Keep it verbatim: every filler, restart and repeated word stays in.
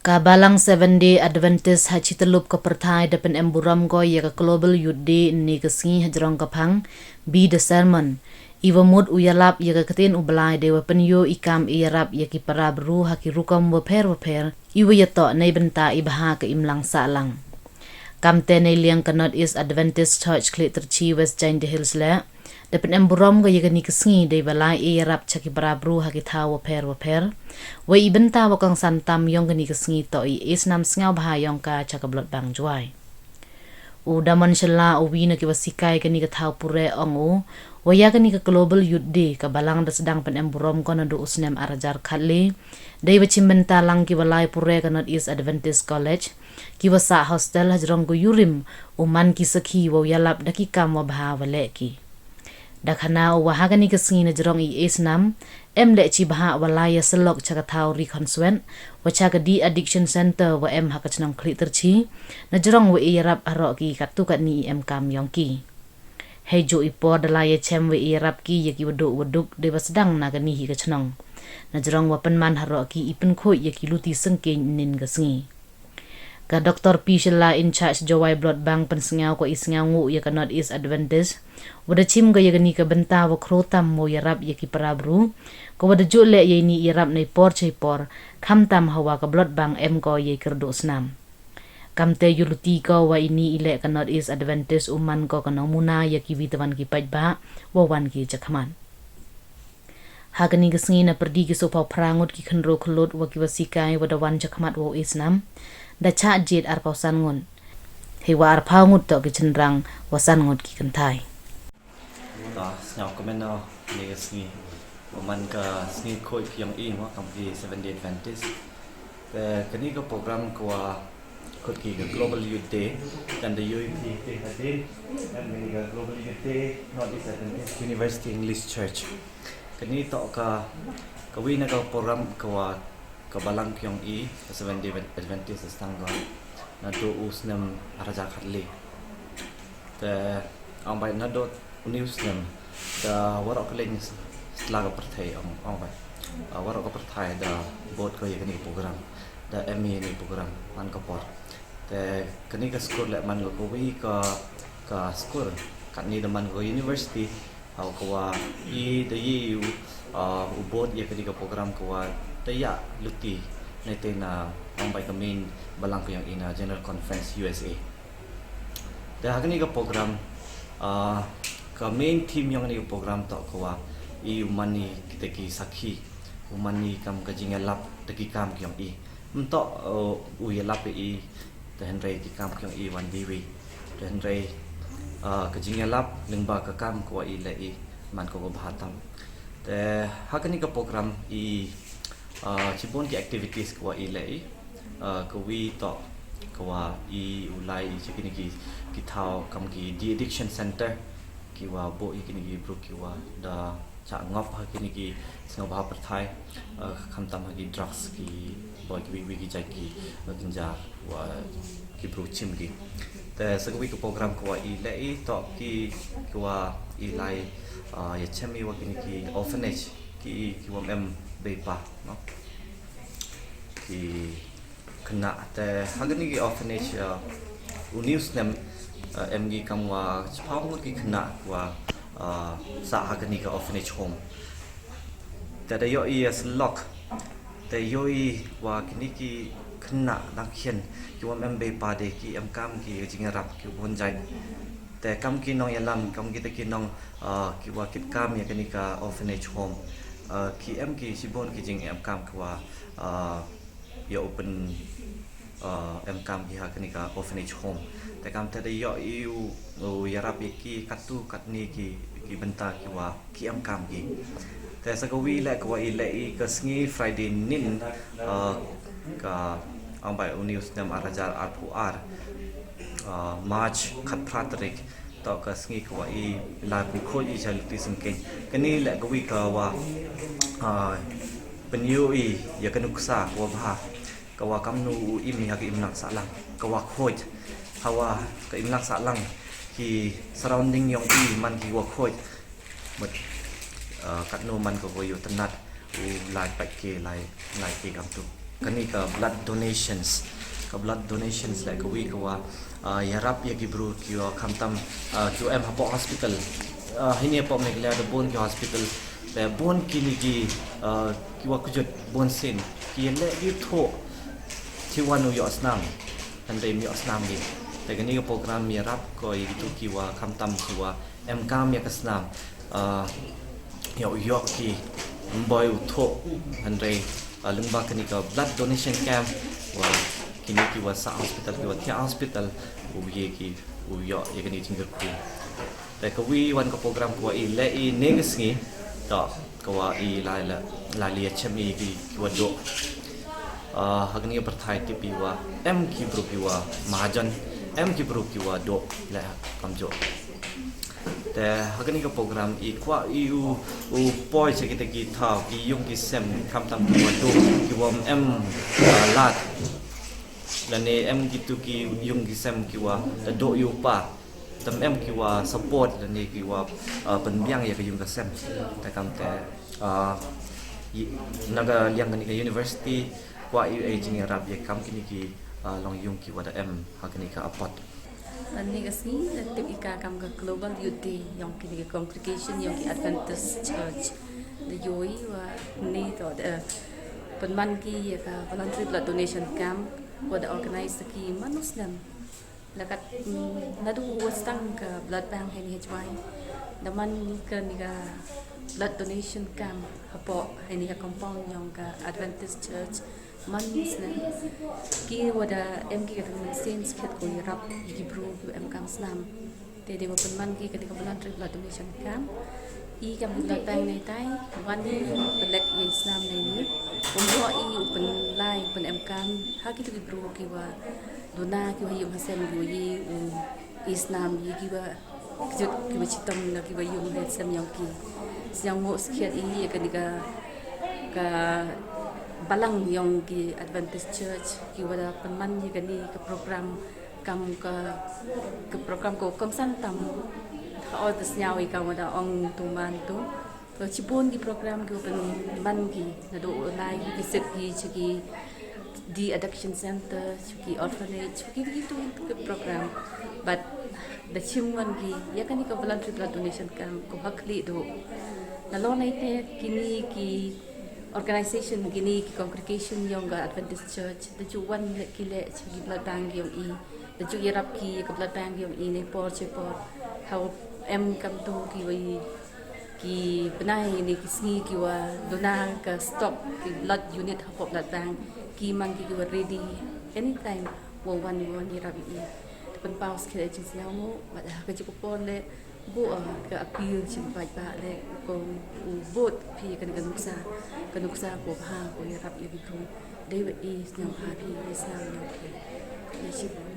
Ka Balang Seventh Day Adventist ha Chitelup ka pyrthai da pynemburom ko ya ka Global Youth Day ni ka sngi hajrong ka phang Be the Sermon. Iwa mut u yalap ya ka ktien u Blai deiwa pynyoo i kam i yarap ya ki para bru ha ki rukom wapher wapher, iwa yatoh neibynta i bha ka imlang sahlang. Kamte neiliang ka North East Adventist Church Khliehtyrchi, West Jaintia Hills le da pynemburom ko ya kani ka sngi deiwa lai i yarap cha ki para bru ha ki thaw wapher wapher. Wei i bynta wa kongsan tam yong kani ka sngi toh i e snam sngowbha yong ka cha ka Blood Bank Jowai. U Damon Shylla, uwi na kiwa sikai kani ka thaw pure, ong u, wa ya kani ka Global Youth Day ka Balang da sdang pynemburom ko nadooh u snem ar hajar khatle, deiwa chimbynta lang kiwa lai pure ka North East Adventist College, kiwa sah hostel hajrong ko yurim u man ki sakhi wow yalap da ki kam wabha wa leh ki. Da khana u wa ha kani ka sngi najrong i e snam, em leh chibhah wa lai yasyllok cha ka thaw ri khonswet, wa cha ka De-Addiction Center wa em ha ka chnong Khliehtyrchi, najrong wa i yarap haroh ki kattu katni i emkaam yong ki. Heijooh i por da lai yachem wa i yarap ki ya kiwa duk wa duk deiwa sdang na kani hi ka chnong. Najrong wa pynman haroh ki i pynkhooid ya ki luti syngkeiñ nin ka sngi. Ka Doctor P Shylla, in charge Jowai Blood Bank, pynsngow ko i sngow nguh ya ka North East Adventist, wa da chim ko ya kani ka bynta wa khroo tam wow yarap ya ki para bru, ko wa da jooh leh ya ini i yarap nei por chei por, khamtam hawa ka Blood Bank em ko ya i kyrduh snam. Kamte yooluti ko wa ini i leh ka North East Adventist u man ko ka nongmuna ya kiwi tawon ki paidbah wa wan ki chakhmat. Ha kani ka sngi na pyrdi ki soophaw phra ngut ki khynroo khyllood wa kiwa sikai wa da wan chakhmat wow e snam, da chah jied arphaw san ngut. Heiwa arphaw ngut toh ki chynrang wa san ngut ki kynthai. Ta sngowkmen o, ni ka sngi, wa man ka sngi khooid yong i, wa kam ki Seventh Day Adventist. Te kani ka program kawa khooid ki ka Global Youth Day, tang da yoo i phi te hadien, em kani ka Global Youth Day, North East Adventist University English Church. Kani toh ka, kawi na ka program kawa ka Balang yong i, ka Seventh Day Adventist, da sdang ko nadooh u snem ar hajar khatle. Te ong bai nadooh uni u snem, da waroh ka liang sla ka pyrthai, ong, ong bai, ah, waroh ka pyrthai da bood ko ya kani ka program, da em i ya kani ka program man ka por. Te kani ka skur leh man ko kawi ka, ka skur, katni da man ko university, hawa kawa i da ye u, ah, u bood ya kani ka program kawa da ya luti neite na, ong bai, ka main Balang yong i na General Conference U S A. Te ha kani ka program, ah, ka main theme yong kani ka program toh kawa i u man i kita ki sakhi, u man i kam ka jingyalap da ki kam ki yong i. Ymtoh, uh, u yalap ya i, te hynrei ki kam ki yong i wan diwi. Te hynrei, uh, ka jingyalap lyngba ka kam kawa i leh i, man ko ka bha tam. Te ha kani ka program i, uh, chiboon ki activities kawa i leh i, uh, kawi toh kawa i u lai i cha kini ki, ki thaw kam ki De-Addiction Center, kiwa booh ya kini ki bru kiwa da chah ngop ha kini ki sngowbha pyrthai, uh, khamtam ha ki drugs, ki boi kiwi kiwi ki jait ki, uh, kynja wa ki bru chim ki. Te sa kawi ka program kawa i leh i toh ki, kawa i lai, uh, yachem i wa kini ki orphanage, ki, kiwa em bei pa, no? Ki khynnah, te ha kani ki orphanage, uh, uni u snem, uh, em ki kamwa chiphaw ngut ki khynnah wa, uh, sah ha kani ka orphanage home. Te da yoh i yasyllok, te yoh i wa kini ki khynnah dang khian, kiwa em bei pa de, ki emkaam ki jingyarap kiwa boon jait. Te kam ki nongyalam, kam kita ki nong, uh, kiwa kitkaam ya kani ka orphanage home, uh, ki em ki chiboon ki jingemkaam kiwa, uh, yoh u pyn, uh, emkaam ki ha kani ka orphanage home. Te kamte da yoh i u, u yarap ya ki kattu katni ki, ki bynta kiwa ki emkaam ki. Te sa kawi leh kawa i leh i ka sngi Friday nin, uh, ka, ong bai, uni u snem ar hajar arphaw ar, uh, March khatphra tarik, toh ka sngi kawa i lai pynkhooid i cha luti syngkeiñ. Kani leh kawi kawa, ah, pynyoo i ya ka nuksa kawa bha, kawa kamnu u im i ha ka imlang sahlang, kawa khooid, hawa ka imlang sahlang, ki surrounding yong i man kiwa khooid. Mut, ah, katnu man ko kawa yoh tynnat u lai pait ke, lai, lai ke kamtu. Kani ka blood donations, ka blood donations le ka wi ka wa, ah, yarap ya ki bru ki wa khamtam, ah, ki wa em hapoh hospital. Ah, hini hapoh Meghalaya da bun ki hospital, te bun kini ki, ah, ki wa kujut bun sin ki le ki thoh, chi wan u yoh snam, hynrei ym yoh snam ki. Te kani ka program yarap ko ya ki tu ki wa khamtam ki wa em kam ya ka snam, ah, yoh, yoh ki, ym boi u thoh, hynrei, ah, lyngba kani ka blood donation camp, wa kini ki wa sah hospital, ki wa thiah hospital, u ye ki, u yoh ya kani jingkyrkhu. Te ka wi wan ka program ka wa i le i ne ka sngi, to ka wa i la, la, la li ya chem i ki, ki wa duh. Ah, ha kani ka pyrthai tip i wa em ki bru ki wa mahajan, em ki bru ki wa duh le kamjooh. Te ha kani ka program i kwah i u, u poi cha kita ki thaw, ki yung ki sem, khamtam ki wa duh, ki wa em, ah, lad. Lane em ki tu ki yung ki sem ki wa da duh u pa. Tam em ki wa support lane ki wa, ah, pynbiang ya ka yung ka sem. Te kam te, ah, i, na ka liang kani ka university, kwah i u e jingyarap ya kam kini ki, ah, long yung ki wa da em ha kani ka apot. Ani ka sngi, da tip i ka kam ka Global Youth Day yong kini ka congregation yong ki Adventist Church. Da yoh i wa ni to da, eh, pynman ki ya ka voluntary blood donation camp wa da organize ki man u snem. Lakat, mm, nadu wa stang ka blood bank heini H Y. Da man kani ka blood donation camp hapoh heini ha compound yong ka Adventist Church. Man u snem, ki wa da em ki ka tang sen skhet ko yarap ya ki bru ki wa em kam snam. Te de wa pynman ki kani ka voluntary blood donation camp. I kam blood bank nei tai, wan i pynlek ya i snam nei ni. Wan yoh i u pynlai, u pyn em kam ha ki tu ki bru ki wa duna, ki wa yung ha sem, ki wa ye u i snam ya ki wa kjut, ki wa chitom na ki wa yung ha sem yong ki. Sñiaw ngooh skhet i ya kani ka, ka balang yong ki Adventist Church, ki wa da pynman ya kani ka program kam ka, ka program ko kongsan tam. Ha o da sñiaw i kam wa da ong tu man tu. To chibun ki program ki wa pynman ki, nadu u lai ki visit ki cha ki de-addiction center, cha ki orphanage, cha ki, ki tu ki program. But da chim wan ki ya kani ka voluntary blood donation camp ko ha khlieh du. Nalor neite kini ki organization, kini ki congregation yong ka Adventist Church da ju wan le ki le cha ki blood bank yong i. Da ju yarap ki ka blood bank yong i nei por che por. Hawa em kam tu ki wa i, ki bnai ne ki sngi ki wa duna ka stock ki blood unit hapoh blood bank, ki man ki ki wa ready anytime wa wan, wa wan yarap i. Te pynpaw skhet i jingsñiaw ngooh, bad ha ka jingkyrpad le, booh, ah, ka appeal chi paidbah le, ko u bud phi kani ka nuksa, ka nuksa ko bha ko yarap ya ki bru. Dei wa i sñiaw bha phi, i sñiaw ñiaw phi. Ya shibun.